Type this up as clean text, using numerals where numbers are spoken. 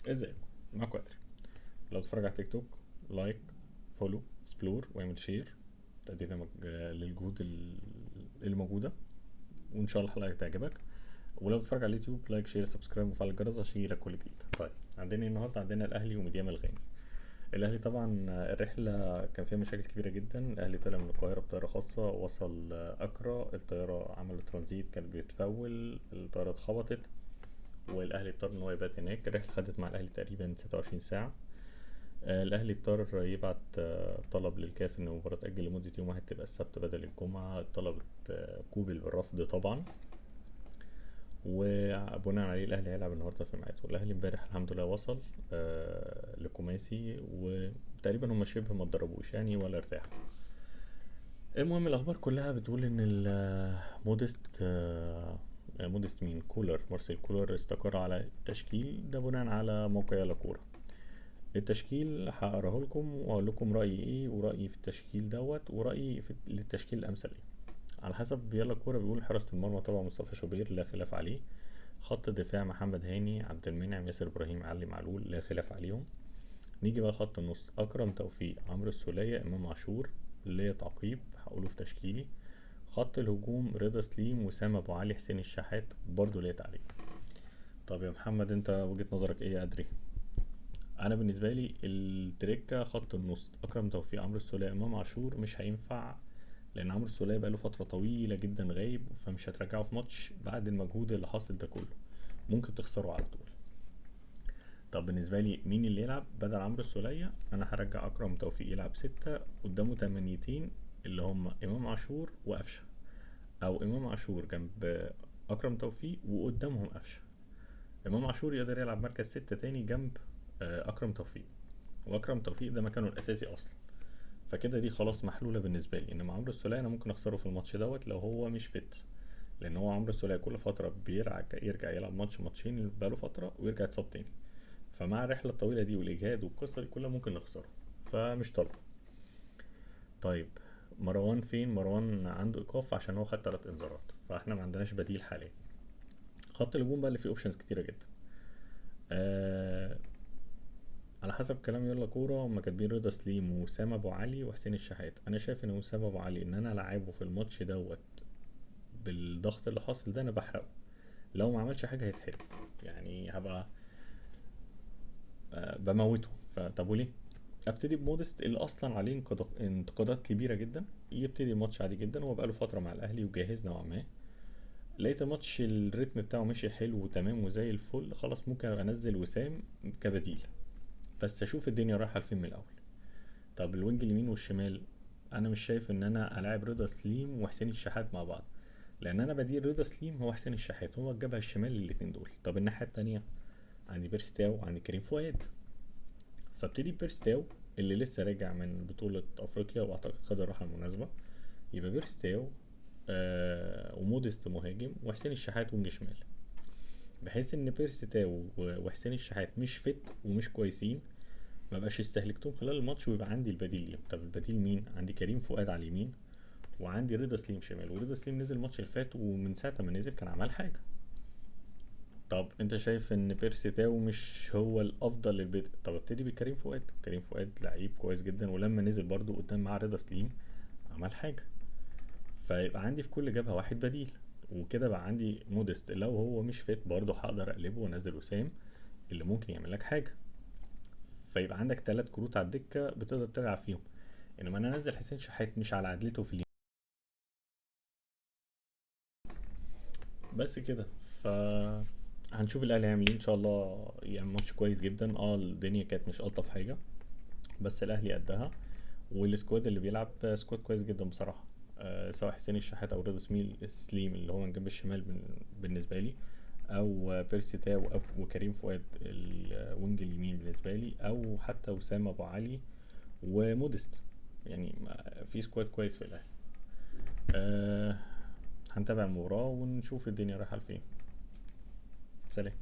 ازيكم؟ معاكم ادري. لو بتتفرج على تيك توك، like، follow، explore، واعمل share تقديرا للجهود اللي موجوده، وان شاء الله الحلقة تعجبك. ولو بتتفرج على اليوتيوب، like، share، subscribe، وفعل الجرس عشان يجيلك كل جديد. طيب، عندنا إيه النهارده؟ عندنا الاهلي وميدياما الغاني. الاهلي طبعا الرحلة كان فيها مشاكل كبيرة جدا. الاهلي طلع من القاهرة بطيارة خاصه، وصل اكرا، الطيارة عملت ترانزيت، كانت بتفول، الطيارة اتخبطت والاهلي اضطر ان هو يبات هناك. الرحلة خدت مع الاهلي تقريبا 26 ساعه. الاهلي اضطر يبعت طلب للكاف ان المباراة تاجل لمدة يوم واحد، تبقى السبت بدل الجمعه. الطلب قوبل بالرفض طبعا، وبناء عليه الاهلي هيلعب النهارده في ميعاده. الاهلي امبارح الحمد لله وصل لكوماسي، وتقريبا هم شبه ما اتدربوش يعني ولا ارتاحوا. المهم الاخبار كلها بتقول ان موديست، موديست مين، كولر، مارسيل كولر استقر على التشكيل ده بناء على موقع يلا كورة. التشكيل هقراه لكم واقول لكم رايي ايه، ورايي في التشكيل دوت، ورايي في للتشكيل الامثل ايه على حسب يلا كورة. بيقول حراسة المرمى طبعا مصطفى شوبير لا خلاف عليه، خط الدفاع محمد هاني، عبد المنعم، ياسر ابراهيم، علي معلول لا خلاف عليهم. نيجي بقى خط النص، اكرم توفيق، عمرو السولية، امام عاشور، ليا تعقيب هقوله في تشكيلي. خط الهجوم رضا سليم، وسام ابو علي، حسين الشحات، برضو ليا تعليق. طب يا محمد انت وجهة نظرك ايه يا ادري؟ انا بالنسبة لي التريكه خط النص اكرم توفيق، عمرو السولية، امام عاشور مش هينفع، لان عمرو السولية بقاله فترة طويلة جدا غايب، فمش هترجعه في ماتش بعد المجهود اللي حاصل ده كله، ممكن تخسره على طول. طب بالنسبة لي مين اللي يلعب بدل عمرو السولية؟ انا هرجع اكرم توفيق يلعب 6، قدامه 8 اللي هم امام عاشور وقفشه، او امام عاشور جنب اكرم توفيق وقدامهم قفشه. امام عاشور يقدر يلعب مركز 6 تاني جنب اكرم توفيق، واكرم توفيق ده مكانه الاساسي اصلا، فكده دي خلاص محلولة بالنسبة لي. انما عمرو السولية انا ممكن اخسره في الماتش دوت لو هو مش fit، لان هو عمرو السولية كل فترة يرجع يلعب ماتش ماتشين بقاله فترة ويرجع يتصاب تاني، فمع الرحلة الطويلة دي والاجهاد والقصه دي كلها ممكن نخسره، فمش طالبه. طيب مروان فين؟ مروان عنده ايقاف عشان هو خد 3 انذارات، فاحنا ما عندناش بديل حاليا. خط الهجوم بقى اللي فيه options كتيرة جدا. على حسب كلام يلا كورة هما كاتبين رضا سليم ووسام ابو علي وحسين الشحات. انا شايف ان وسام ابو علي ان انا العبه في الماتش دوت بالضغط اللي حاصل ده انا بحرقه، لو ما عملش حاجة هيتحرق، يعني هبقى بموته. فطب وليه ابتدي بمودست اللي اصلا عليه انتقادات كبيرة جدا؟ يبتدي الماتش عادي جدا، هو بقاله فترة مع الاهلي وجاهز نوعا ما. لقيت الماتش الريتم بتاعه ماشي حلو وتمام وزي الفل، خلاص ممكن ابقى انزل وسام كبديل، بس اشوف الدنيا رايحة لفين من الاول. طب ال wing اليمين والشمال انا مش شايف ان انا العب رضا سليم وحسين الشحات مع بعض، لان انا بديل رضا سليم هو حسين الشحات، هو الجبهة الشمال للاتنين دول. طب الناحية التانية عندي بيرسي تاو وعندي كريم فؤاد، فابتدي بيرسي تاو اللي لسه راجع من بطولة أفريقيا وأعتقد خد الراحة المناسبة، يبقى بيرسي تاو، وموديست مهاجم وحسين الشحات wing شمال، بحيث إن بيرسي تاو وحسين الشحات مش fit ومش كويسين، ما بقاش استهلكتهم خلال الماتش ويبقى عندي البديل ليهم. طب البديل مين؟ عندي كريم فؤاد على اليمين وعندي رضا سليم شمال، ورضا سليم نزل الماتش اللي فات ومن ساعة ما نزل كان عمل حاجة. طب انت شايف ان بيرسي تاو مش هو الافضل للبدء؟ طب ابتدي بكريم فؤاد، كريم فؤاد لعيب كويس جدا، ولما نزل برضو قدام مع رضا سليم عمل حاجة، فيبقى عندي في كل جبهة واحد بديل. وكده بقى عندي موديست لو هو مش fit برضو هقدر اقلبه وانزل وسام اللي ممكن يعمل لك حاجة، فيبقى عندك 3 كروت على الدكة بتقدر تلعب فيهم. انما انا انزل حسين شحات مش على عدلته في اليمين بس كده. ف هنشوف الاهلي هيعمل ايه ان شاء الله، يعمل ماتش كويس جدا. الدنيا كانت مش الطف حاجة، بس الاهلي قدها، وال squad اللي بيلعب squad كويس جدا بصراحة، سواء حسين الشحات او رضا سليم اللي هو من جنب الشمال بالنسبة لي، او بيرسي تاو او وكريم فؤاد ال wing اليمين بالنسبة لي، او حتى وسام ابو علي وموديست. في squad كويس في الاهلي. هنتابع المباراة ونشوف الدنيا رايحة لفين. سلام.